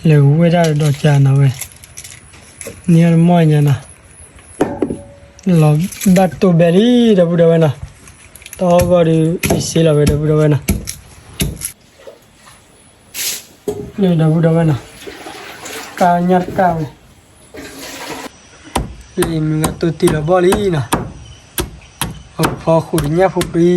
လဲၤဝဲဒၣ်ဒီးကၢ်နီၤဝဲ, န့ၢ်အီၤတမီၢ်ညါနီၤ, လီၤဘၣ်တိၢ်ဘဲလံ ဒီပုၢ်ဒီဝဲနီၤ, တအီၣ်ဂီၢ်ဒုး အ့ၣ်စ့လီၤဝဲ ဒီပုၢ်ဒီဝဲနီၤ, ဒီပုၢ်ဒီဝဲနီၤ, ကၢ်ညၣ်တကၢ်ဝဲ, လံမ့ၢ်ဂၤတိၢ်တံၢ်လီၤဘီၣ်လံနီၤ, အဖီဃိၣ်တညၣ်ဖိပံ သဝီ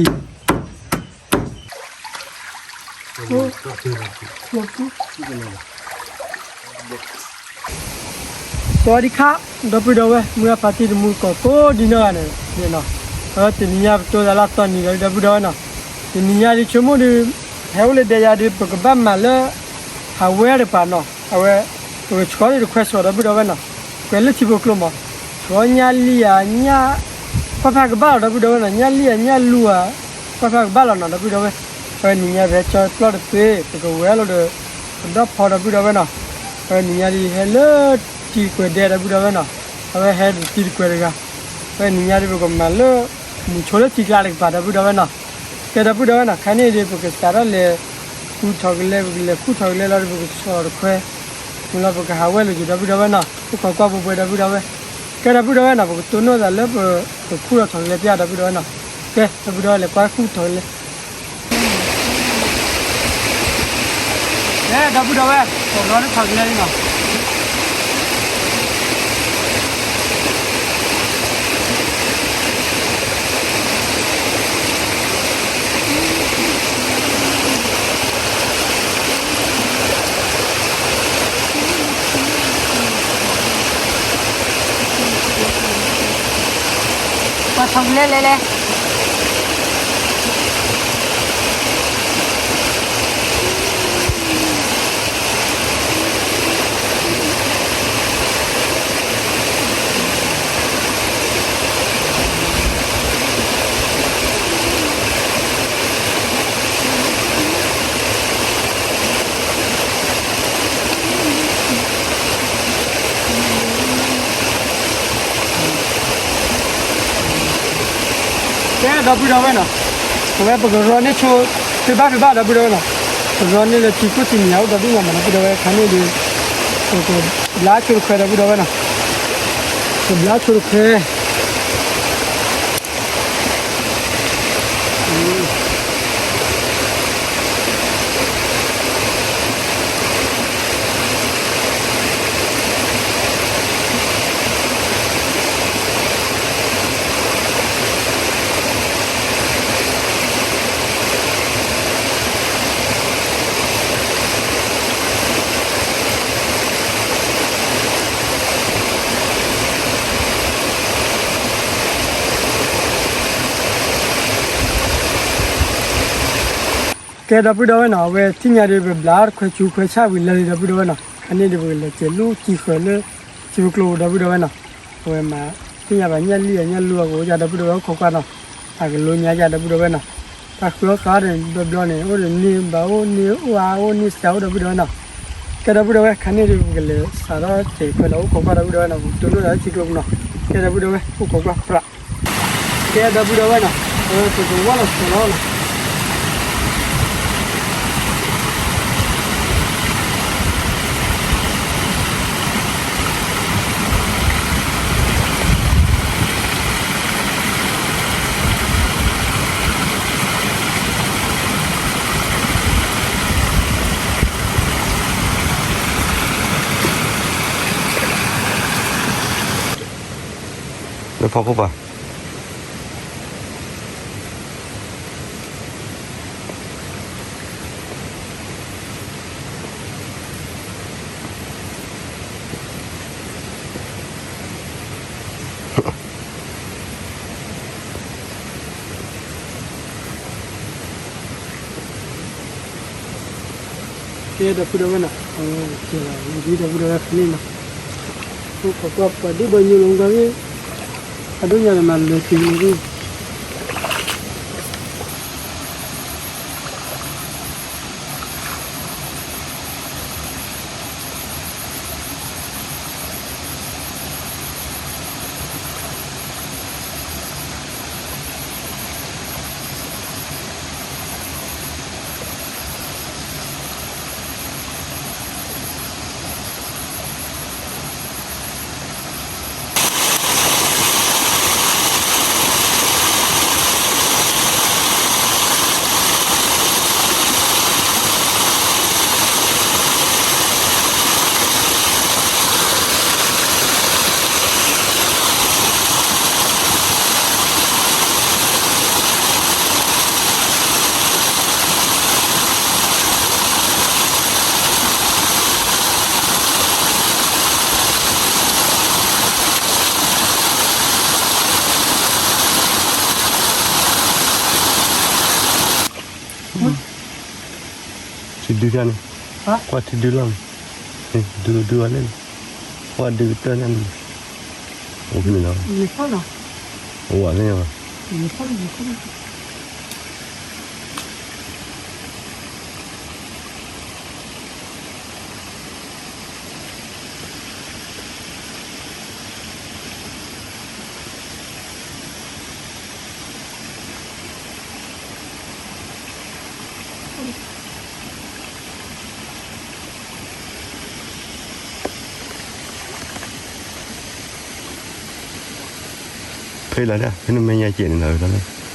ဒံခါ ဒီပုၢ်ဒီဝဲၢ် မုၢ်ဂၢ်ဖါတံၢ်တမူတကိးကိးဒံနီၢ်ဂၤန့ၣ်နီၤ, အဝဲတနံၤညါပတိၢ်သးလၢအသီနံၤလီၤ ဒီပုၢ်ဒီဝဲၢ်နီၤ, တနံၤညါဒုးဆိကမိၣ်ဒုး ဟဲအိၣ်လၢဒဲယါဒုး ပကဘၣ်မၤလၢ ဟးဝဲတပၤနီၤ, အဝဲ ပကဆှီဒုးတခွဲးဆှီ ဒီပုၢ်ဒီဝဲၢ်နီၤ, ကွဲးလၢထံဖိကျိမး, ဆှီညၣ်လံၣ်ဧါ ညၣ် ကွၢ်ဖးကဘၣ်လီၤ ဒီပုၢ်ဒီဝဲၢ်နီၤ, ညၣ်လံၣ်ဧါ ညၣ်လူၤဧါ ကွၢ်ဖးကဘၣ်လီၤနီၤ ဒီပုၢ်ဒီဝဲၢ်, အဝဲနံၤညါပဟဲကၠီပျီၢ်တသ့ ပကဝဲၤလီၤဒီး ပဒီၣ်ဖီ ဒီပုၢ်ဒီဝဲၢ်နီၤ, အဝဲနံၤညါဒုးဟဲလၢထံတကွဲးဒဲ ဒီပုၢ်ဒီဝဲၢ်နီၤ, အဝဲဟဲတံၤတကွဲးတဂၤ, အဝဲနံၤညါဒုးပကမၤလၢ မုၢ်ဆိလၢထံကျါတကပၤ ဒီပုၢ်ဒီဝဲၢ်နီၤ, ကဲ ဒီပုၢ်ဒီဝဲၢ်နီၤ, ခါန့ၣ်ဒုး ပကစးထီၣ်လဲၤ ခူၣ်ထီၣ်ကလဲ ပကလဲၤခူၣ်ထီၣ်ကလဲလီၤဒီး ပကဆီၣ်လီၤတခွဲး မ့ၢ်လီၤ ပကဟးဝဲလိာ်က့ၤ ဒီပုၢ်ဒီဝဲၢ်နီၤ, အိၣ်ခိးကွၢ်ပှဲၤပှဲၤ ဒီပုၢ်ဒီဝဲၢ်, ကဲ ဒီပုၢ်ဒီဝဲၢ်နီၤ, ပကတိၢ်နီၣ်သးလၢပ ပခူၣ်လီၤထီၣ်ကလဲပျၢ် ဒီပုၢ်ဒီဝဲၢ်နီၤ, ကဲ ဒီပုၢ်ဒီဝဲၢ် လဲၤကွၢ်ခူၣ်ထီၣ်ကလဲ ကဲ ဒီပုၢ်ဒီဝဲၢ် ပရီန့ၣ်ထီၣ်ကလဲလံနီၤ ပှၤထီၣ်ကလဲလဲလဲ ကဲ ဒီပုၢ်ဒီဝဲၢ်နီၤ, အဝဲပကရီန့ၢ်ဆိ ဖံးဘၣ်ဖံးဘၣ် ဒီပုၢ်ဒီဝဲၢ်နီၤ, ပကရီန့ၢ်လၢထံခိၣ်ထံမံၤအအိၣ် ဒီပုၢ်ဒီဝဲၢ်နီၤ, ဒီပုၢ်ဒီဝဲၢ် ခါန့ၣ်ဒုး ပကဘျါဆိတခွဲ ဒီပုၢ်ဒီဝဲၢ်နီၤ, ပကဘျါဆိတခွဲ ကဲ ဒီပုၢ်ဒီဝဲၢ်နီၤ, အဝဲသ့ၣ်ညါဒုး ပဘျါတခွဲးဆူခွဲးဆၣ်ဝံၤလၢာ်လံ ဒီပုၢ်ဒီဝဲၢ်နီၤ, ခါန့ၣ်ဒုး ပကလဲၤကဲၤလူၤကံဃၢၤလၢ ထံဖိကျိ ဒီပုၢ်ဒီဝဲၢ်နီၤ, အဝဲမၤသ့ၣ်ညါဘၣ်ညၣ်လံၣ်အညၣ်လူၤအဂီၢ်ယါ ဒီပုၢ်ဒီဝဲၢ် အိၣ်ခိးကွၢ်နီၤ, အကလိညါယါ ဒီပုၢ်ဒီဝဲၢ်နီၤ, တၢ်ဃုအီၣ်ဃုအီဒီး ဘျီဘျီန့ၣ် အိၣ်ဒီးန့ၢ်ဘၣ်အိၣ်န့ၢ်အိၣ်အါအိၣ်န့ၢ်စှၤအိၣ် ဒီပုၢ်ဒီဝဲၢ်နီၤ, ကဲ ဒီပုၢ်ဒီဝဲၢ် ခါန့ၣ်ဒုး ပကလဲၤစးထီၣ်ကဲၤခွဲးဒီး အိၣ်ခိးကွၢ် ဒီပုၢ်ဒီဝဲၢ်နီၤ, ပကတိၢ်နီၣ်ဒီးထံကျိပူၤနီၤ, ကဲ ဒီပုၢ်ဒီဝဲၢ် အိၣ်ခိးကွၢ်ပြး ကဲ ဒီပုၢ်ဒီဝဲၢ်နီၤ, အဝဲပကဝီၢ်လီၤဆီလီၤနီၤ, လၢဖီခိၣ်ပၤ ကဲ ဒီပုၢ်ဒီဝဲၢ်နီၤ, ကဲ ဒီပုၢ်ဒီဝဲၢ် ဖဲန့ၣ်နီၤ, အိၣ်ခိးကွၢ်ပှၤဒိၣ်ဘၣ်ညိလီၤ မ့ၢ်ကွၢ်ဖဲ အဒိၣ်ညါန့ၣ် မၤလၢာ်က့ၤန့ၣ် ကဲ ဒုးတၢ်န့ၣ်, ကွၢ်ထံဒုလီၢ်န့ၣ်, ဒုဒုအီၤန့ၣ်, ကွၢ်ဒုကတၢၢ်န့ၣ်, အိၣ်ဖဲန့ၣ်လီၤ, အိၣ်ဝဲန့ၣ်လီၤ, ဖဲလီၤဒၣ် ဖဲန့ၣ်မဲာ်ညါကဲးန့ၣ်လီၤ,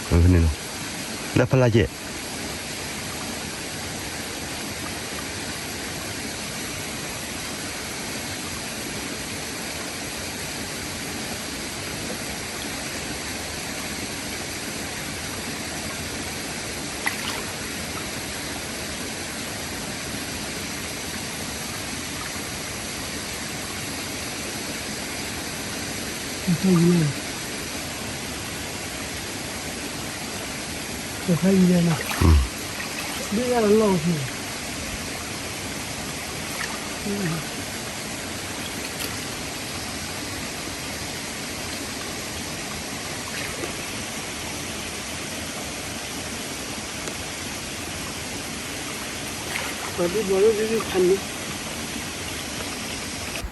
ဖဲန့ၣ်လီၤ, လၢဖးလၢ်ကဲး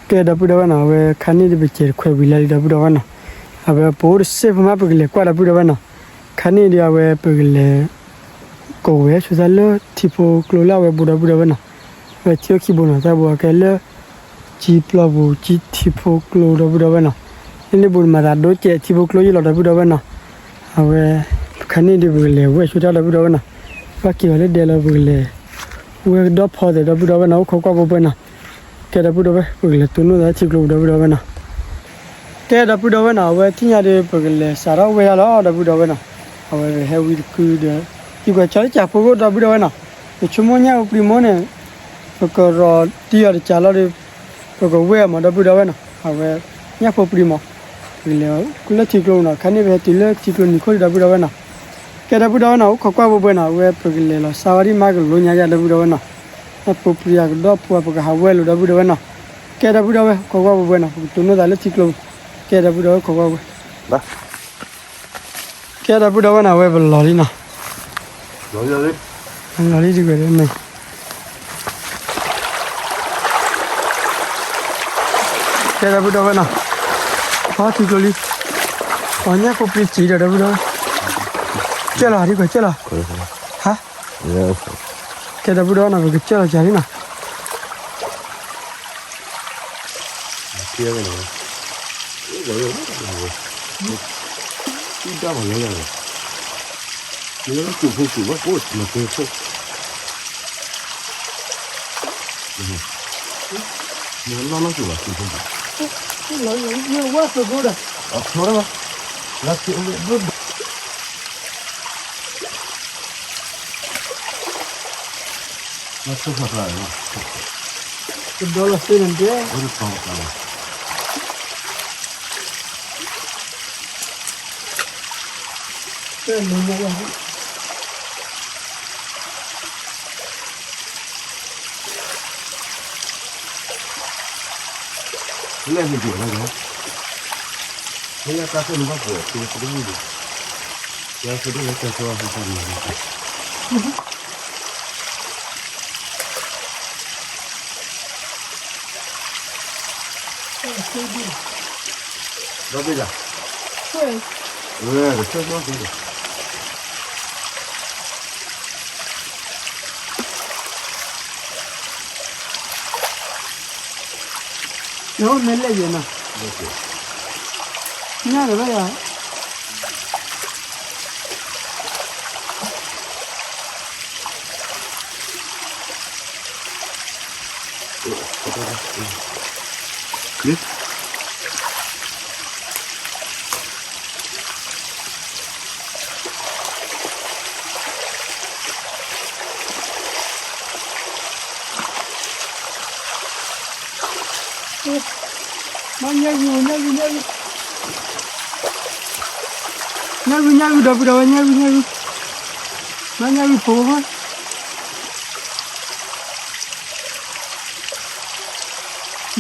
ကဲ ဒီပုၢ်ဒီဝဲၢ်နီၤ, အဝဲခါန့ၣ်ဒ်ပစဲးတခွဲးဝံၤလၢလံ ဒီပုၢ်ဒီဝဲၢ်နီၤ, အဝဲပအိၣ်တစဲးဖိမး ပကလဲၤကွၢ် ဒီပုၢ်ဒီဝဲၢ်နီၤ, ခါန့ၣ်ဒ်အဝဲပကလဲၤ ကိးဝဲဆိသးလၢထံဖိကျိလၢအဝဲဘူး ဒီပုၢ်ဒီဝဲၢ်နီၤ, အဝဲထံအိၣ်ခံဘိနီၤ သးဘူးအကဲလၢ ကၠံပျီပူၤ ကၠံထံဖိကျိ ဒီပုၢ်ဒီဝဲၢ်နီၤ, လၢန့ၣ်ဘူးတမၤသးဒိကဲးထံဖိကျိယံလီၤ ဒီပုၢ်ဒီဝဲၢ်နီၤ, အဝဲ ခါန့ၣ်ဒ်ပကလဲၤဝဲဆိတၢ် ဒီပုၢ်ဒီဝဲၢ်နီၤ, ဘၣ်က့ၤဝဲလၢဒဲလီၤ ပကလဲၤ ဝဲကဒီဖီသဲး ဒီပုၢ်ဒီဝဲၢ်နီၤ အိၣ်ခိးကွၢ်ဖိပှဲၤနီၤ, ကဲ ဒီပုၢ်ဒီဝဲၢ် ပကလဲၤတိၢ်နီၣ်သးလၢထံကျိပူၤ ဒီပုၢ်ဒီဝဲၢ်နီၤ ကဲ ဒီပုၢ်ဒီဝဲၢ်နီၤ အဝဲထံၣ်ညါဒီး ပကလဲၤစးထီၣ်ဝဲဒၣ်လီၤ ဒီပုၢ်ဒီဝဲၢ်နီၤ, အဝဲပဟဲဝံတကုဒီး ယကွဲးကၠီလၢကၠးဖိခိၣ် ဒီပုၢ်ဒီဝဲၢ်နီၤ, ပဆိကမိၣ်ညၣ်ပူၤပျံၤမိၢ်န့ၣ် ပကရီၤတံၢ်အီၤတကးလီၤဒီး ပကဝဲၢ်အီၤမး ဒီပုၢ်ဒီဝဲၢ်နီၤ, အဝဲ ညၣ်ဖိပျံၤမး, ပကလဲၤလၢထံကျိနီၤ, ခါန့ၣ်ပဟဲတုၤလၢထံကျိနံၤခိၣ်ဒီး ဒီပုၢ်ဒီဝဲၢ်နီၤ, ကဲ ဒီပုၢ်ဒီဝဲၢ်နီၤ အိၣ်ခိးကွၢ်ဖိပှဲၤနီၤ, အဝဲပကလဲၤလီၤစါဝဲဒ်မး ကလိညါယၤ ဒီပုၢ်ဒီဝဲၢ်နီၤ, ညၣ်ဖိပျံၤအကဒီဖိ ပကဟးဝဲလိာ် ဒီပုၢ်ဒီဝဲၢ်နီၤ, ကဲ ဒီပုၢ်ဒီဝဲၢ် အိၣ်ခိးကွၢ်ဖိပှဲၤနီၤ, ပကတိၢ်နီၣ်သးလၢထံကျိ, ကဲ ဒီပုၢ်ဒီဝဲၢ် အိၣ်ခိးကွၢ်ဖိပှဲၤ ကဲ ဒီပုၢ်ဒီဝဲၢ်နီၤ အဝဲပလီၤလံနီၤ, လီၤလံတက့ၢ်မ့ၢ်, ကဲ ဒီပုၢ်ဒီဝဲၢ်နီၤ, ထံကျိလံ, အညၣ်ဖိပျံၤစံးဒီး ဒီပုၢ်ဒီဝဲၢ်, ကဲလီၤ ဟးဒ်ကွဲးကဲလီၤ, ဟါ, ကဲ ဒီပုၢ်ဒီဝဲၢ်နီၤ ပကကဲလီၤကၢ်လံနီၤ နအိၣ်မ့ၢ်လဲၣ်ယဲနီၤ, ညၣ်ဒီးဘၣ်ယၤ မ့ၢ်ညၣ်ဂုၤ ညၣ်ဂုၤ ညၣ်ဂုၤ, ညၣ်ဂုၤ ညၣ်ဂုၤ ဒီပုၢ်ဒီဝဲၢ် ညၣ်ဂုၤ ညၣ်ဂုၤ, မ့ၢ်ညၣ်ဂုၤဖိဝဲ,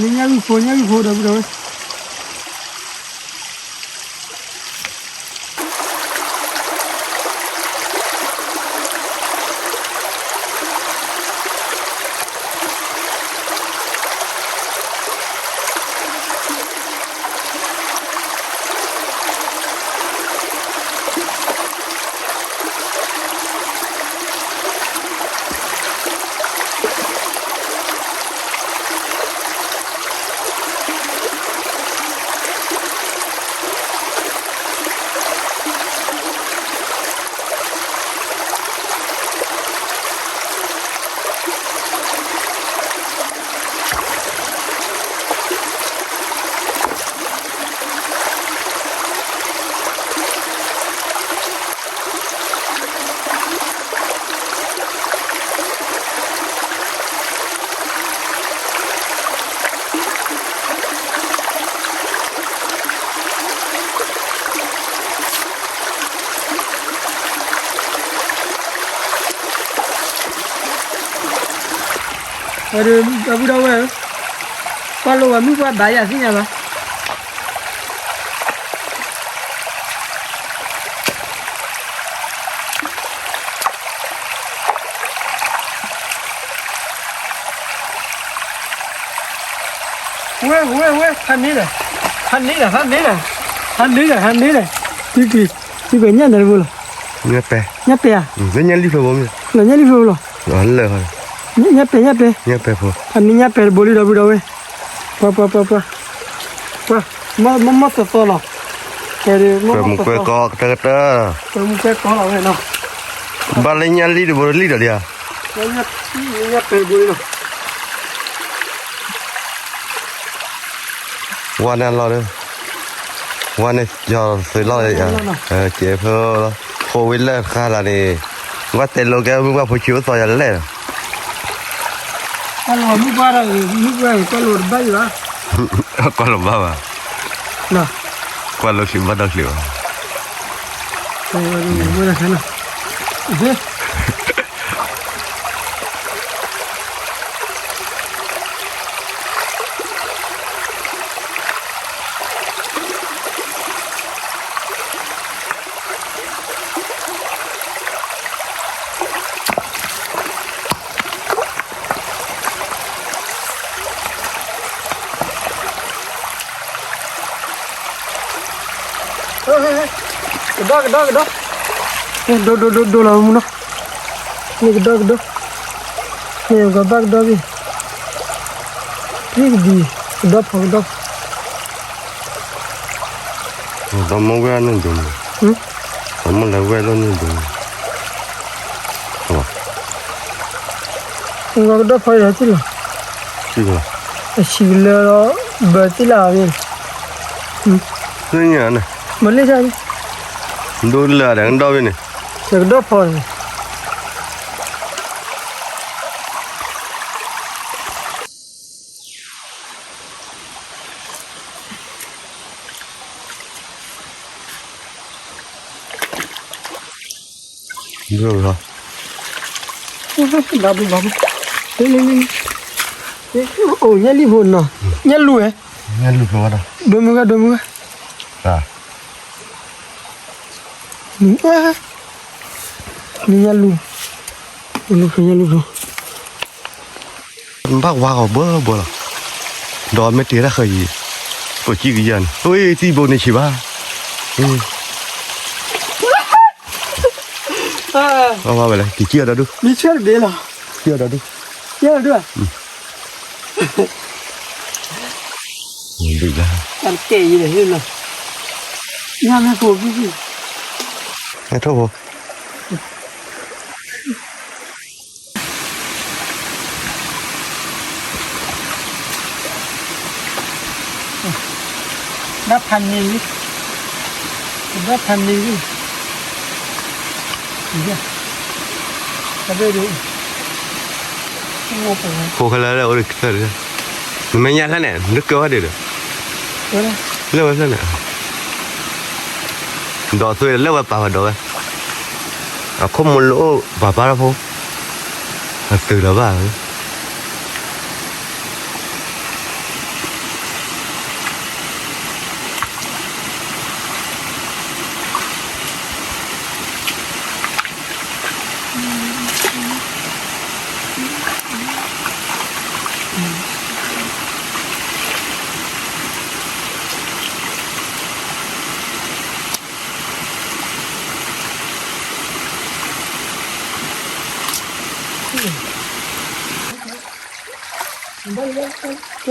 မ့ၢ်ညၣ်ဂုၢ်ဖိ ညၣ်ဂုၢ်ဖိ ဒီပုၢ်ဒီဝဲၢ်. ဝဲဒီး ဒီပုၢ်ဒီဝဲၢ်ဧၢ, ကွၢ်လိဝဲမုၢ်ပှၢ်ဘၣ်ယၤသ့ၣ်ညါဘၣ်. ဝဲ ဝဲ ဝဲ ဟးန့ၢ်ဒီး ဟးန့ၢ်ဒီး ဟးန့ၢ်ဒီး ဟးန့ၢ်ဒီး ဟးန့ၢ်ဒီး ဟးန့ၢ်ဒီး သုက့ၤ သုက့ၤညၣ်န့ၣ်တဘိလီၤ. ညၣ်ပဲာ် ညၣ်ပဲာ်ဧါ. လၢညၣ်လံၣ်ဖျိဘိမ့ၢ် လၢညၣ်လံၣ်ဖျိလီၤ. လၢ ညၣ်ပဲာ် ညၣ်ပဲာ် ညၣ်ပဲာ်ဖိ ဟးန့ၢ်ညၣ်ပဲာ်တဘိလံ ဒီပုၢ်ဒီဝဲၢ်. ပှၤ ပှၤ ပှၤ ပှၤ ပှၤ မီၢ် မီၢ် မီၢ်သီသီလီၤ. ပှၤမူကွဲကီကတၢၢ်ကတၢၢ် ပှၤမူကွဲကီလီၤဝဲနီၤ. ဘၣ်လၢညၣ်လံၣ်တဘိလံဒီးဒံးဧါ. ညၣ် ညၣ်ပဲာ်တဘိလံနီၤ. ဝါန့ၣ်လီၤဒီး ဝါန့ၣ်ကၠီၤသုးလီၤ ကဲဖၢလီၤ ဖိဝံၤလၢတခါလၢ်န့ၣ် ဝဲတဲလိာ်ကဲမုၢ်ပှၢ်ဖိဆံးအိၣ်သီယၤလဲၣ်လီၤ. ကွၢ်လိာ်မုၢ်ပှၢ်ဒီး မုၢ်ပှၢ်ကွၢ်လိာ်တဘၣ်ယၤဘၣ်. ကွၢ်လိာ်ဘၣ်ဘၣ် ကွၢ်လိာ်ချံဘၣ်ဒီးချံဘၣ်. ကဒီး ကဒီး ကဒီး ဒိ ဒိ ဒိ ဒိလီၤမူနီၤ. န့ၣ်ကဒီး ကဒီး န့ၣ်ကဘၣ်ကဒီးဘ့ၣ် သံကဒံ ကဒီးဖီ ကဒီးဖီ ဒီမါဝဲၢ်န့ၣ်ဒိၣ်မး, ဒီမါလၢဝဲၢ်လီၤန့ၣ်ဒိၣ်မး, ကဒီးဖီအံၤထီၣ်လီၤ, အဆံးကလၢာ်လီၤ, ဘၢသ့ၣ်လၢအဂ့ၢ်, မ့ၢ်လၢန့ၣ်, ဒိၣ်လၢအဒီးကဒီးဝဲန့ၣ်, ကဒီးဖီန့ၣ် အိၣ်ညၣ်လံၣ်ဖိနီၤ, ညၣ်လူၢ်ဝဲ, ညၣ်လူၢ်ဖိ, ဒိမုၢ်ဂၤ ဒိမုၢ်ဂၤ, နညၣ်လူၢ်, ညၣ်လူၢ်ဖိ ညၣ်လူၢ်ဖိ ဘၣ်ဝါဂီၤဘၢဘၢလီၤ, ဒီးမ့ၢ်တ့ၢ်တၢ်ဃၢၤအံၤ, ကိးကံၣ်ကယၢ်န့ၣ် အ့ သံဘိန့ၣ်ဆံးဘၣ်, ဝဲလဲၣ် ကံၣ်ကယၢ်ဒီးဒူၣ်, ကံၣ်ကယၢ်ဒီးဒူၣ်, ကံၣ်ကယၢ်ဒီးဒူၣ်, တၢ်တကဲအံၤလီၤ, ညၣ်မ့ၢ်ဖိဘံၣ်ဘံၣ်, ဟဲထီၣ်ဖိ ဘၣ်ဖးန့ၢ်လံ, ဘၣ်ဖးန့ၢ်လံ, ဖိခဲလၢာ်လၢအိၣ်ဒီး, နမ့ၢ်ညၣ်ဖျၢၣ်န့ၣ် နကၢဝဲဒၣ်ဒီး, လၢဝဲဖျၢၣ်န့ၣ်, ဒီးသွေးလၢဝဲပာ်ဝဲဒီးဝဲ, အခိၣ်မူလၢအိၣ်ပာ်ဖျါထီၣ်ဖိ, အသုးလီၤဘၣ်, ဘၣ်လၢ ကဲ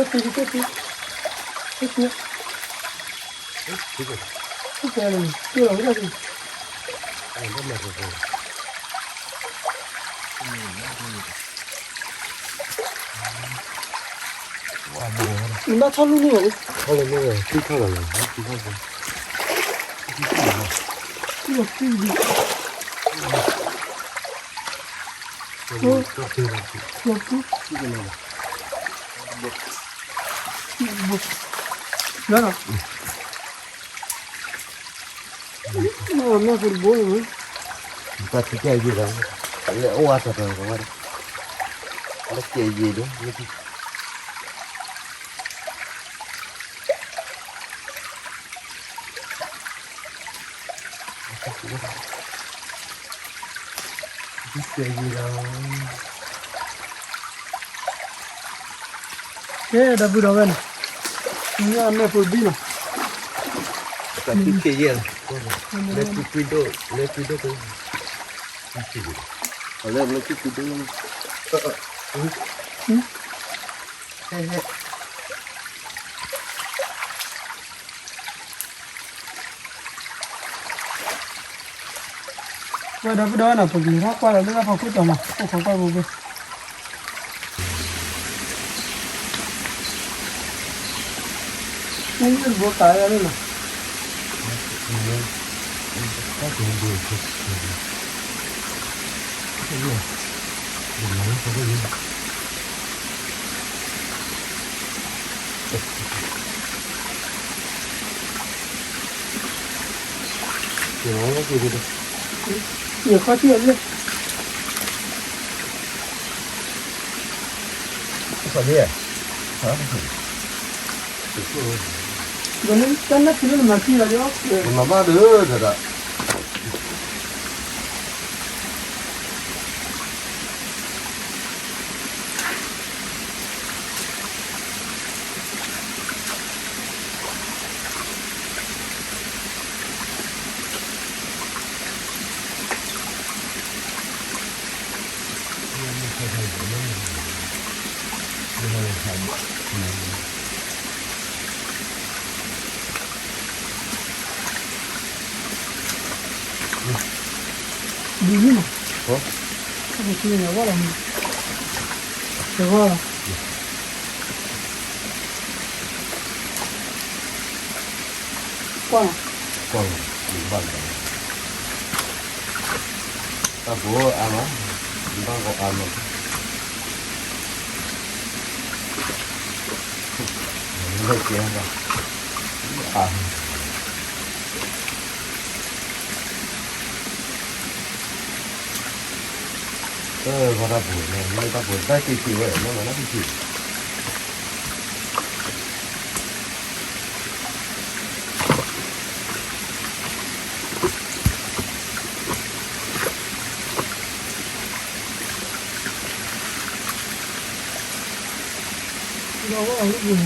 သံ ကဲသံ ကဲသံ ကဲသံ ကဲသံ နဘၣ်ထီၣ်လူၢ်န့ၢ်လီၤ, ထီၣ်လီၤန့ၢ်လီၤ, ထံထီၣ်လီၤလီၤ, ထံထီၣ်လီၤ, ထံထီၣ်လီၤ, လီၤလီၤ, မ့ၢ်ဖိတဘိန့ၣ်, တၢ်ထံကဲယံာ်ဒီး, လၢအအိၣ်အါထီၣ်ထီၣ်ဝဲဒီး, လၢကဲယံာ်ဒီး, ကဲယံာ်ဒီး, ကဲ ဒီပုၢ်ဒီဝဲၢ်န့ၣ်, မ့ၢ်အမဲာ်ဖိတဘ့ၣ်နီၤ, တၢ်ထံကဲယံာ်လီၤ, လၢကွံဒိၣ်, လၢကွံဒိၣ်တ, လၢကွံကွံဒိၣ်, ဟဲဟဲ ပှၤဒီပုၢ်ဒီဝဲၢ်နီၤ ပကလဲၤထီၣ်ကွၢ်လီၤလၢတၢ်ဖီခိၣ်တီၤမး အိၣ်ခိးကွၢ်ပူၤကွံာ်, မ့ၢ်တဘိကးယၤန့ၣ်လီၤ, မၤဘၣ်ဒီးတဒၣ် ဒ်န့ၣ်မး, တဂီၢ်လီၤ, ကွၢ်လီၤ, ကွၢ်လီၤ, ဘၣ်လီၤ, တၢ်ဘိအါမး, ဘၣ်ဂီၤအါမး, လၢကဲဘၣ်, အါ အၢ ဂီၤတၢ်ပူၤန့ၣ် မ့ၢ်တၢ်ပူၤတၢ်က့ၤက့ၤဝဲ မ့ၢ်မၤတၢ်က့ၤက့ၤ ဒီးဝဲအီၤလၢပူၤန့ၣ်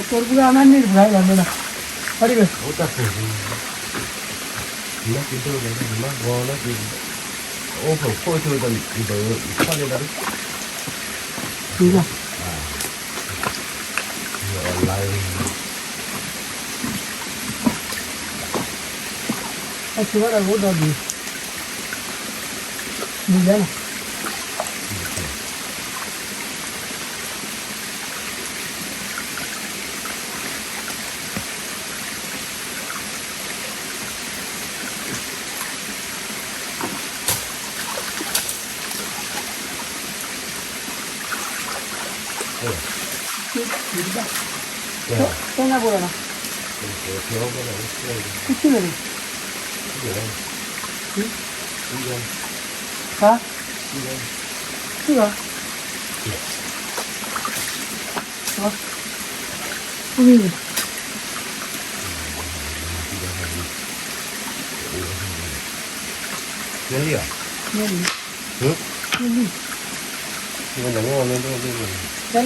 ကတိၤတပှၢ်မ့ၢ်န့ၢ်တပှၢ်လီၤမ့ၢ်နီၤ, ဟဲဒ်ဝဲ, အိၣ်တၢ်ပူၤ, လၢကဒိၣ်လၢကမၤဂီၤလၢက, အိၣ်ဖှိၣ်ဖှိၣ်ဆိတဘၣ်, ထီၣ်န့ၢ်တၢ်, အ, အဆိဝဲဒၣ်ကအိၣ်ဒီးဘု, ဘုလဲၣ်နီၤ. တၢ်နၢ်ပူၤလီၤနီၤ, တထံၣ်လၢၤန့ၣ်, ဟါ, ထံၣ်လီၤ, ညါလံဧါ, ညါလံ, ညါလံ, ညါလံ, ညါလံဒီပုၢ်ဒီဝဲၢ်, မ့ၢ်ညါလံတဘိနီၤ, မ့ၢ်ညါလံ, မ့ၢ်ဘိလီၤဒ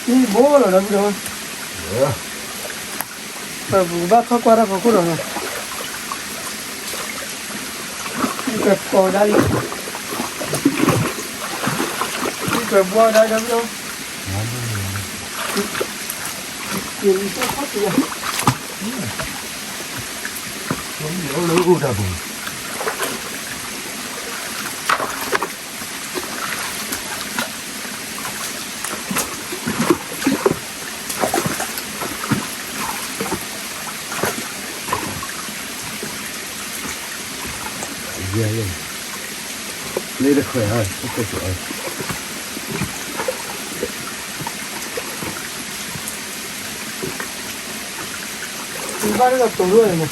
ီပုၢ်ဒီဝဲၢ်, ပကဘၣ်ထီၣ်ကွၢ်တၢ်ဖီခိၣ်ဒီးနီၤ, ပကိးဒၣ်လံ, ပဘှီဒၣ်ဒီပုၢ်ဒီဝဲၢ်, ယလံတၢ်ခီၣ်ထံးယၤ, လၢအိၣ်တၢ်ပူၤ ယဲၢ်ယဲၢ်, လၢတခွဲးအီၤ, တခွဲးအီၤ, ဘၣ်တၢ်တိၤလၢန့ၣ်,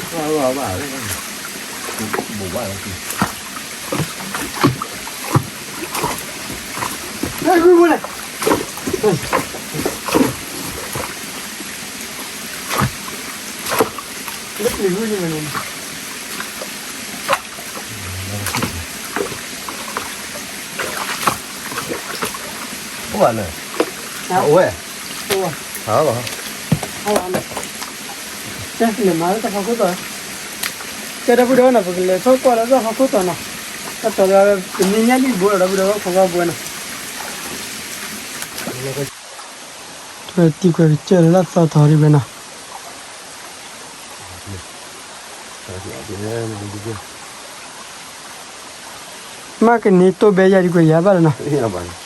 ဘၣ်ဘၣ်, ဘိးဘၣ်လီၤ, လၢဂုၢ်မူန့ၣ်, လၢပျံၤဂုၢ်န့ၣ်မ့ၢ်န့ၣ် အိၣ်ဘၣ်လၢ, အိၣ်ဝဲ, အိၣ်ဘၣ်, အိၣ်ဘၣ်, ကဲ လဲၤမၤလၢတၢ်ဖီခိၣ်တီၤ, ကဲဒီပုၢ်ဒီဝဲၢ်နီၤ ပကလဲၤထီၣ်ကွၢ်လၢတၢ်ဖီခိၣ်တီၤနီၤ, တၢ်တီၤလၢ ပမ့ၢ်ညၣ်လံၣ်တဘိလီၤ ဒီပုၢ်ဒီဝဲၢ် ခိးကွၢ်ပဝဲနီၤ, တံၤခွဲးကစၢၢ်လၢသီထီၣ်ဒံးဝဲနီၤ. မ့ၢ်ကန့ၢ်တိၢ်ဘဲယၤဒံးကွဲးယၤဘၣ်လီၤနီၤ. ဘၣ်ဃီလၢာ်န့ၣ် ဘၣ်, မ့ၢ်ကွၢ်,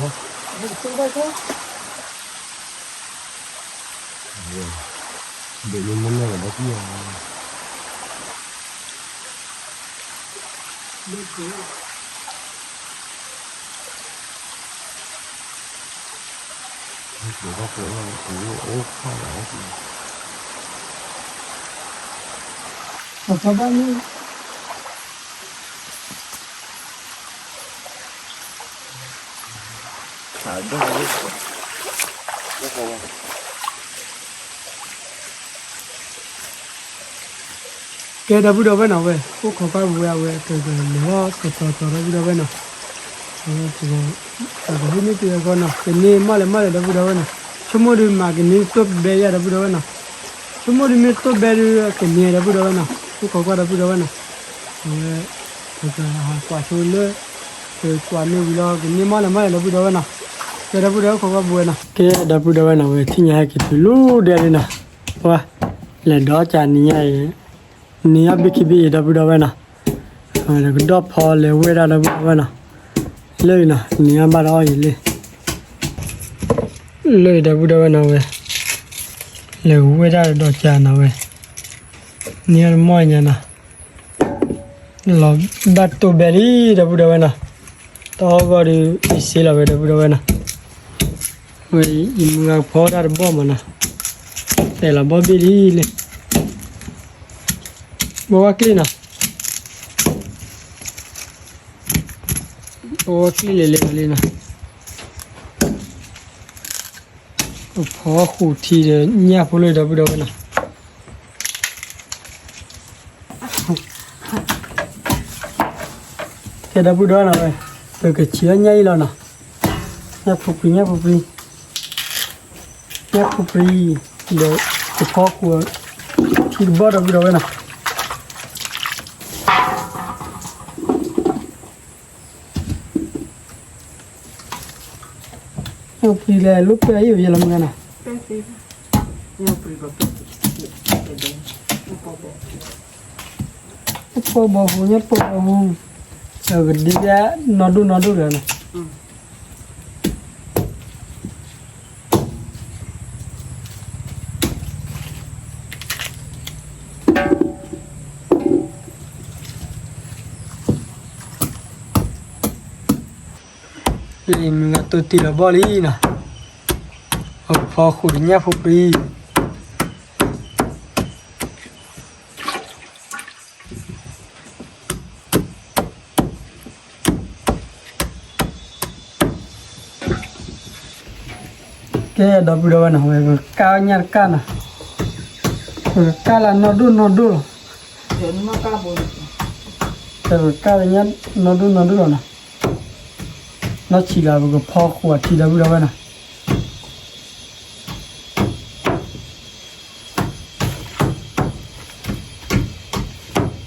အ, အ, ကဲ ဒီပုၢ်ဒီဝဲၢ်နီၤ ဝဲ အိၣ်ခိးကွၢ်ပဝဲ အဝဲကလဲၤထီၣ်သတီၤတီၤ ဒီပုၢ်ဒီဝဲၢ်နီၤ, အဝဲ ပကဟ့ၣ်န့ၢ်သုအဂီၢ်နီၤ, ကန့ၢ်မးလဲၣ်မးလဲၣ် ဒီပုၢ်ဒီဝဲၢ်နီၤ, ဆိကမိၣ်ဒုးမးကန့ၢ်တိၢ်ဘဲယၤ ဒီပုၢ်ဒီဝဲၢ်နီၤ, ဆိကမိၣ်ဒုးမ့ၢ်တိၢ်ဘဲဒုးကန့ၢ် ဒီပုၢ်ဒီဝဲၢ်နီၤ, အိၣ်ခိးကွၢ် ဒီပုၢ်ဒီဝဲၢ်နီၤ, အဝဲ ပကဟးကွၢ်ဆိလၢ ပကွၢ်မ့ၢ်ဝံၤလီၤ ကန့ၢ်မးလဲၣ်မးလဲၣ် ဒီပုၢ်ဒီဝဲၢ်နီၤ, ကဲဒီပုၢ်ဒီဝဲၢ်ခိၣ်ဘၣ်ဘှဲနီၤ, ကဲဒီပုၢ်ဒီဝဲၢ်နီၤ ဝဲထံၣ်ညါဟဲက့ၤတုၤလီၤဒဲးလံနီၤ, ပှၤ လဲၤဒီးကၢ်နံၤညါအံၤ, နံၤအီၣ်ဘ့ၣ်ခံဘ့ၣ်အံၤ ဒီပုၢ်ဒီဝဲၢ်နီၤ, ကဒီၣ်ဖီလဲၤဝဲဒၣ်ဒီပုၢ်ဒီဝဲၢ်နီၤ, လၢအံၤနီၤ နံၤအီၣ်ဘၣ်ဒီးအီၣ်ယံၤလံ, လၢအံၤဒီပုၢ်ဒီဝဲၢ်နီၤဝဲ, လဲၤဝဲဒၣ်ဒီးကၢ်နီၤဝဲ, နံၤအီၣ်တမီၢ်ညါနီၤ လီၤဘၣ်တိၢ်ဘဲလံ ဒီပုၢ်ဒီဝဲၢ်နီၤ, တအီၣ်ဂီၢ်ဒီး အ့ၣ်စ့လီၤဝဲဒီပုၢ်ဒီဝဲၢ်နီၤ, ဝဲအံၤမုၢ်ဂၤဖီဒၣ်တဘီၣ်မးနီၤ, တဲလီၤဘီၣ်ဘ့ၣ်လံလံ, ဘီဝါကျ့ၣ်နီၤ, ဘီဝါကျ့ၣ်လဲၤလဲၤလံနီၤ, ဖီဃိာ်ထံဒီးညၣ်ဖိလၢဒီပုၢ်ဒီဝဲၢ်နီၤ ကဲဒီပုၢ်ဒီဝဲၢ်နီၤဝဲ, ပကဆံးအီၣ်ညၣ်အံၤလီၤနီၤ, ညၣ်ဖိပြံ ညၣ်ဖိပြံ, ညၣ်ဖိပြံ, ဒီးကဖီဃိာ်ထံတဘီၣ်ဒီပုၢ်ဒီဝဲၢ်နီၤ, ညၣ်ဖိပြံလဲၤလိာ်ပၢၢ်အံၤ ယဲလီၤမုၢ်ဂၤနီၤ, ပီဘီဟူ ညၣ်ပီဘီဟူ, ကဒ့ဘၣ်နီၢ်ဒိၣ်နီၢ်ဒိၣ်လီၤနီၤ. လံမုၢ်ဂၤတိၢ်တံၢ်လီၤဘီၣ်လံနီၤ, အဖီဃိာ်ဒီးညၣ်ဖိပြံ, ကဲဒီပုၢ်ဒီဝဲၢ်နီၤ ဝဲပကကၢ်ညၣ်တကၢ်နီၤ, ပကကၢ်လၢနီၢ်ဒိၣ်နီၢ်ဒိၣ်လီၤ, ပကကၢ်လၢညၣ်နီၢ်ဒိၣ်နီၢ်ဒိၣ်လီၤနီၤ, နီၢ်ဆံးလၢပ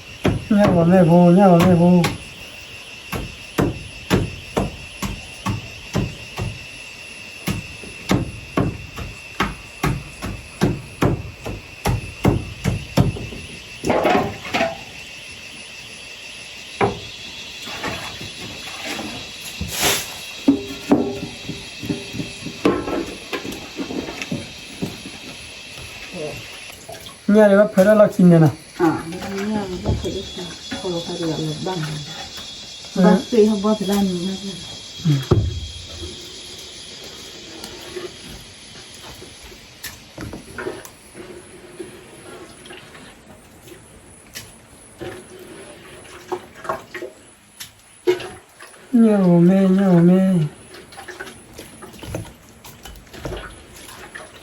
ကဖီဃိာ်အထံဒီပုၢ်ဒီဝဲၢ်နီၤ. ညၣ်ဂီၤမ့ၣ်ဖိ ညၣ်ဂီၤမ့ၣ်ဖိ, ညၣ်လၢဘၣ်ဖဲဒၣ်လီၢ်ခံန့ၣ်နီၤ, ဘၣ်သ့ၣ်ဟီဘီသလၢနံၤ, ညၣ်ဂီၤမ့ၣ် ညၣ်ဂီၤမ့ၣ်,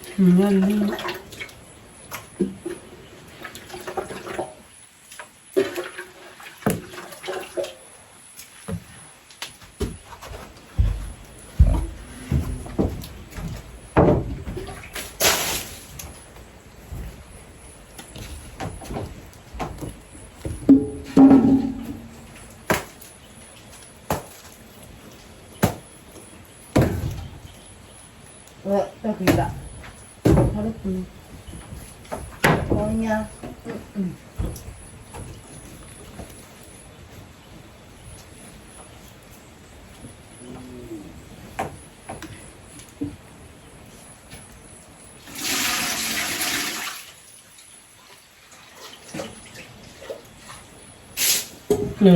ညၣ်လံ လ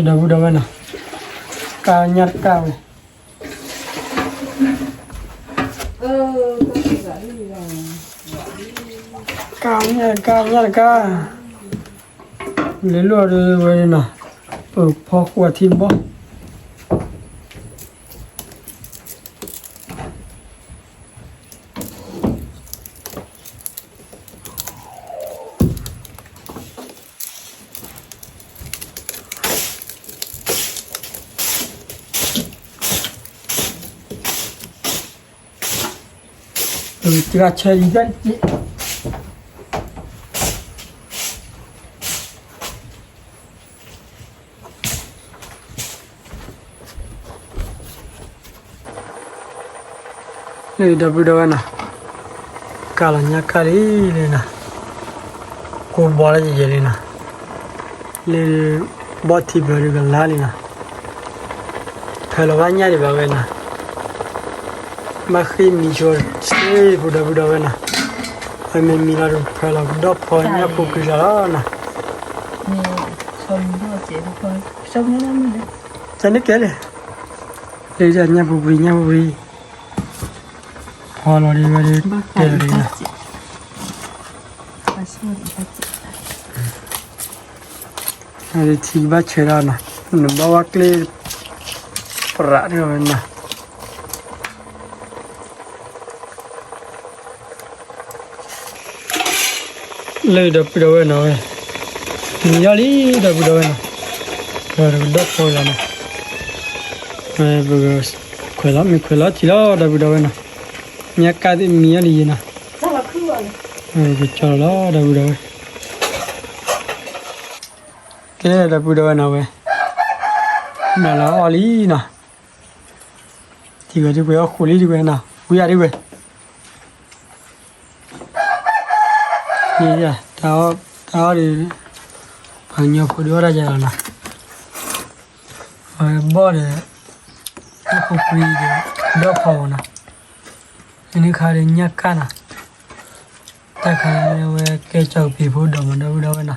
ၢဒီပုၢ်ဒီဝဲၢ်နီၤ, ကၢ်ညၣ်တကၢ်ဝဲ, ကၢ်ညၣ်တကၢ် ညၣ်တကၢ်, လဲၤလိာ်ဒီးဝဲနီၤ, ပဖီဃိာ်အထံတဘီၣ် တဂၤဆဲးလံတက့ၢ်. လၢဒီပုၢ်ဒီဝဲၢ်နီၤ, ကၢ်လီၤညါကၢ်လံလံနီၤ, ကိးဘီလၢယယဲလံနီၤ, လၢဘီထံဘျီဒုးကလါလံနီၤ, ဖဲလီၤဘၣ်ညၣ်ဒံးဘၣ်ဝဲနီၤ, ဘၣ်ဃ့ၢ်မံဆိစ့ဖိဒီပုၢ်ဒီဝဲၢ်နီၤ, အမ့ၢ်မံလီၤဒုးဖဲလီၤကဒီၣ်ဖီညၣ်ပူၤကွံာ်လီၤနီၤ, န့ၣ်ကဲလံ, လၢညၣ်ပူၤကွံာ် ညၣ်ပူၤကွံာ် ဖီလီၤဒံးဝဲဒၣ်တဲလီၤဒံးနီၤ, ထံကဘၣ်ဆဲးဒၣ်နီၤ, နဘၣ်ဝဲကျ့ ပြးဒၣ်ဝဲနီၤ. လၢဒီပုၢ်ဒီဝဲၢ်နီၤဝဲ, မံလီၤလံဒီပုၢ်ဒီဝဲၢ်နီၤ, ဒီးကဒီၣ်ဖီလီၤနီၤ, ပကခွဲးလီၤ မ့ၢ်ခွဲးလီၤထံလီၤဒီပုၢ်ဒီဝဲၢ်နီၤ, ညၣ်ကၢ်သ့ၣ်မံအီၤလံယဲနီၤ, ကကၠီလီၤလီၤဒီပုၢ်ဒီဝဲၢ်, ကဲဒီပုၢ်ဒီဝဲၢ်နီၤဝဲ, မၤလီၤအီၣ်လံနီၤ, ထံဝဲဒ်ဝဲအီၣ်ဃိးလံဒ်ဝဲနီၤ, ဝံၤအဒ်ဝဲ တၢ်အီၣ်ဒ်, ပှၤကညီဖိဒုးအီၣ်တၢ်ယၤလီၤနီၤ, အဝဲဘီၣ်ဒီး, တၢ်ဖိခွံဒီး, ဒီၣ်ဖီမနီၤ, နခါဒီးညၣ်ကၢ်နီၤ, တၢ်ခါန့ၣ်ဝဲကဲကၠီကပံၤဖိဒီးမၤဒီပုၢ်ဒီဝဲၢ်နီၤ,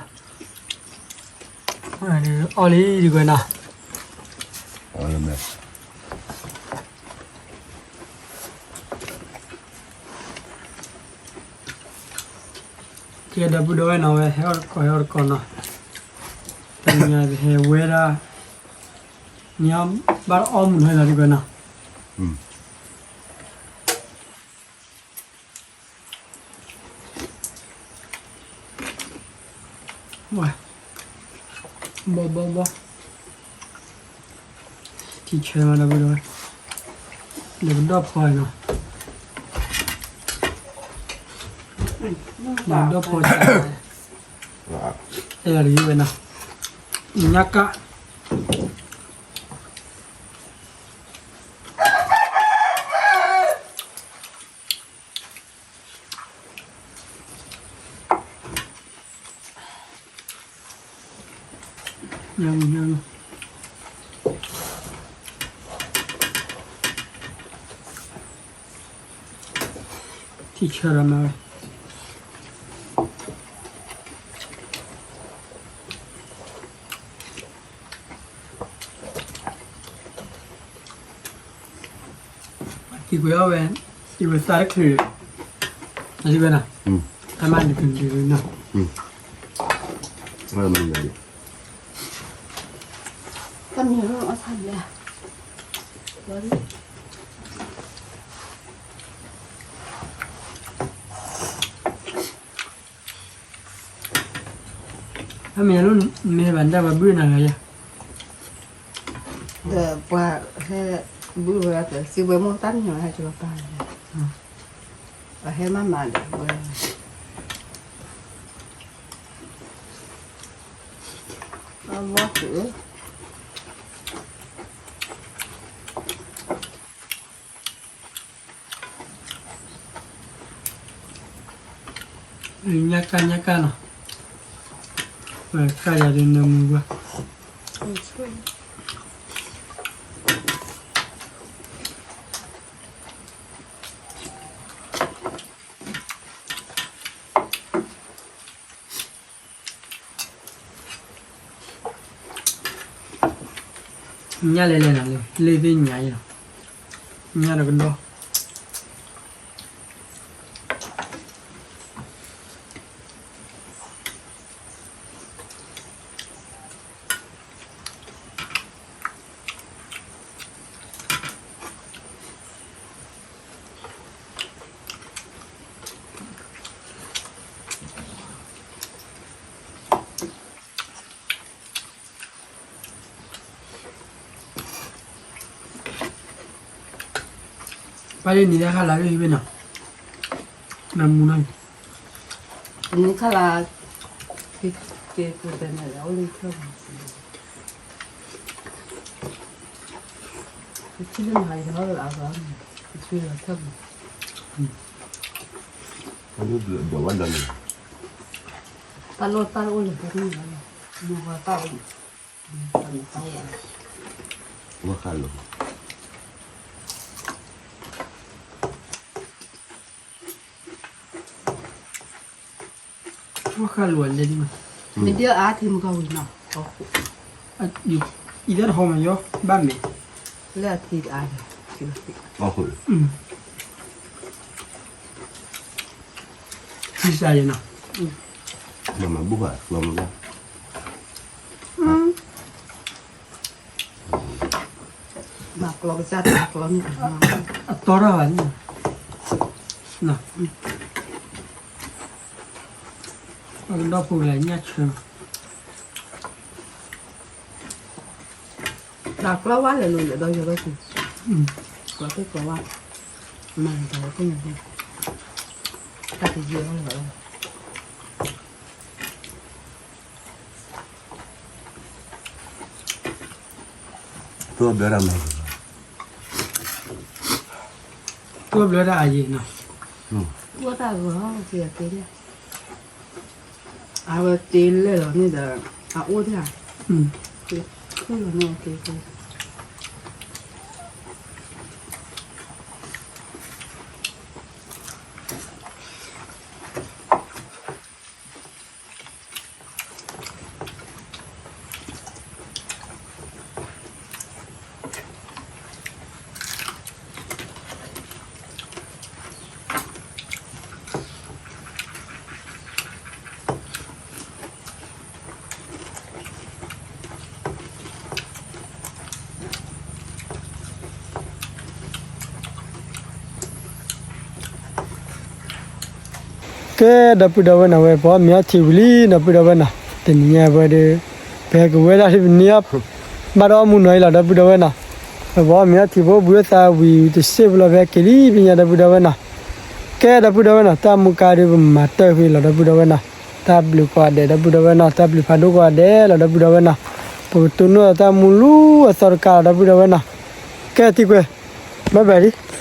အီၣ်လံဒ်ဝဲနီၤ. ကဲဒီပုၢ်ဒီဝဲၢ်နီၤဝဲ ဟဲအီၣ်တကိး ဟဲအီၣ်တကိးနီၤ, တနံၤဟဲဝဲဒၣ်, နဘၣ်အီၣ်မူးနီၤလီၤဒ်ဝဲနီၤ. ဘီဘီဘီ, ထံဆၢမၤဒီပုၢ်ဒီဝဲၢ်, ဒီးကဒီၣ်ဖီနီၤ, ဒီးကဒီၣ်ဖီ, အဲၣ်ဒိးဒ်ဝဲနီၤ, ညၣ်ကၢ် ထံဆၢဒီးမၤဝဲ, ထံကွဲးအီၣ်ဝဲ, အံၤဝဲသးတချုး, အဝဲနီၤ, တၢ်မၤန့ၣ်ကဒုနီၤ, တၢ်မၤန့ၣ်အီၣ်ဆၣ်ဘျဲၣ် အမ့ၢ်လၢ မ့ၢ်ဘၣ်ဒၣ်ပှၤဘုၣ်နၤဂၤယၤ, ဒီးပှၤဟဲဘုၣ်ဝဲ စံးဝဲမိၢ်တၢ်မံၤဟဲကလီၤပၢ်, ပှၤဟဲမၤမၤဒီးဝဲ, အဝဲ ညၣ်ကၢ်ညၣ်ကၢ်နီၤ, ပကၢ်ယၤဒ်နၢမူဘၣ်. ညၣ်လဲၤလဲၤနီၤလံ လ့ၣ်သ့ၣ်ညါအံၤလီၤ, ညၣ်တကဒီး ပၢ်လၢနံၤလၢခါလၢ်လၢဟံၣ်ဝဲနီၤ, နမူနီၤ, နံၤခါလၢ်, ကဲကဲကဲန့ၣ်လၢအိၣ်လၢထၢၣ်, ကဆံလၢမၤအံၤထီၣ်လၢအဘၣ်, ကဆံလၢထၢၣ်မး, ဒီးဝဲဒီးန့ၣ် တၢ်လိၣ်တၢ်အိၣ်လၢတၢ်န့ၣ်လီၤ, မ့ၢ်ဝဲတၢ်အိၣ်, ဝဲဃးလိာ် ဝဲဃးလိာ်အလဲၤဒံးမး, မ့ၢ်ဒ်အါထံမကီၢ်ဝံၤနီၤ, အံၤတၢ်တဟီမးယီၤ ဘၣ်မ့ၢ်, လၢအထံတအါ, ထံစးယနီၤ, မၤမၤဘူၣ်ဃာ်ကျီမၤဘၣ် မၤကျီကစၢ်တၢ်ကျီန့ၣ်, အတီထီၣ်ဘၣ်န့ၣ်, အကဒီၣ်ဖိလဲၤညၣ်ဆၢ, တၢ်ကျီဝါလဲၤလိၤလဲၤဒီးယီၤဒီးဆူ, ကျီသ့ၣ်ကျီဝါ, မၤတၢ်ဝဲသ့ၣ်ညါသ့ၣ်, တၢ်တယံာ်လီၤလီၤ ကျီဘျၢတၢ်မၤ, ကျီဘျၢတၢ်အယံာ်နီၤ, ကျီတၢ်ဂီၤက့ၤက့ၤ, အဝဲတ့လဲၢ်လီၤန့ၣ်ဒီး, အအိၣ်တၢ်, လီၤန့ၣ်က့ၤက့ၤ ကဲ ဒီပုၢ်ဒီဝဲၢ်နီၤ ဝဲပှၤမ့ၢ်အီထံဝံၤလံ ဒီပုၢ်ဒီဝဲၢ်နီၤ တနံၤညါဝဲဒီး ပဟဲကဝဲဒၣ်လၢပနံၤအီၣ် ဘၣ်ဒီးအီၣ်မူနီၤအံၤလီၤ ဒီပုၢ်ဒီဝဲၢ်နီၤ ပှၤမ့ၢ်အီထံဖိဘှံးသးဝံၤတစ့ၢ်ဖိလီၤ ပဟဲက့ၤလံ ပညါဒီပုၢ်ဒီဝဲၢ်နီၤ ကဲ ဒီပုၢ်ဒီဝဲၢ်နီၤ တၢ်မူကါဒီးပမၤတၢၢ်ဖဲလီၤ ဒီပုၢ်ဒီဝဲၢ်နီၤ တၢ်ဘျုးကိးဂၤဒဲး ဒီပုၢ်ဒီဝဲၢ်နီၤ တၢ်ဘျုးဖးဒိၣ်ကိးဂၤဒဲးလီၤ ဒီပုၢ်ဒီဝဲၢ်နီၤ ပကတိၢ်နီၣ်တၢ်မူလၢအသီတကးလီၤ ဒီပုၢ်ဒီဝဲၢ်နီၤ ကဲ သံကွဲ bye bye လံ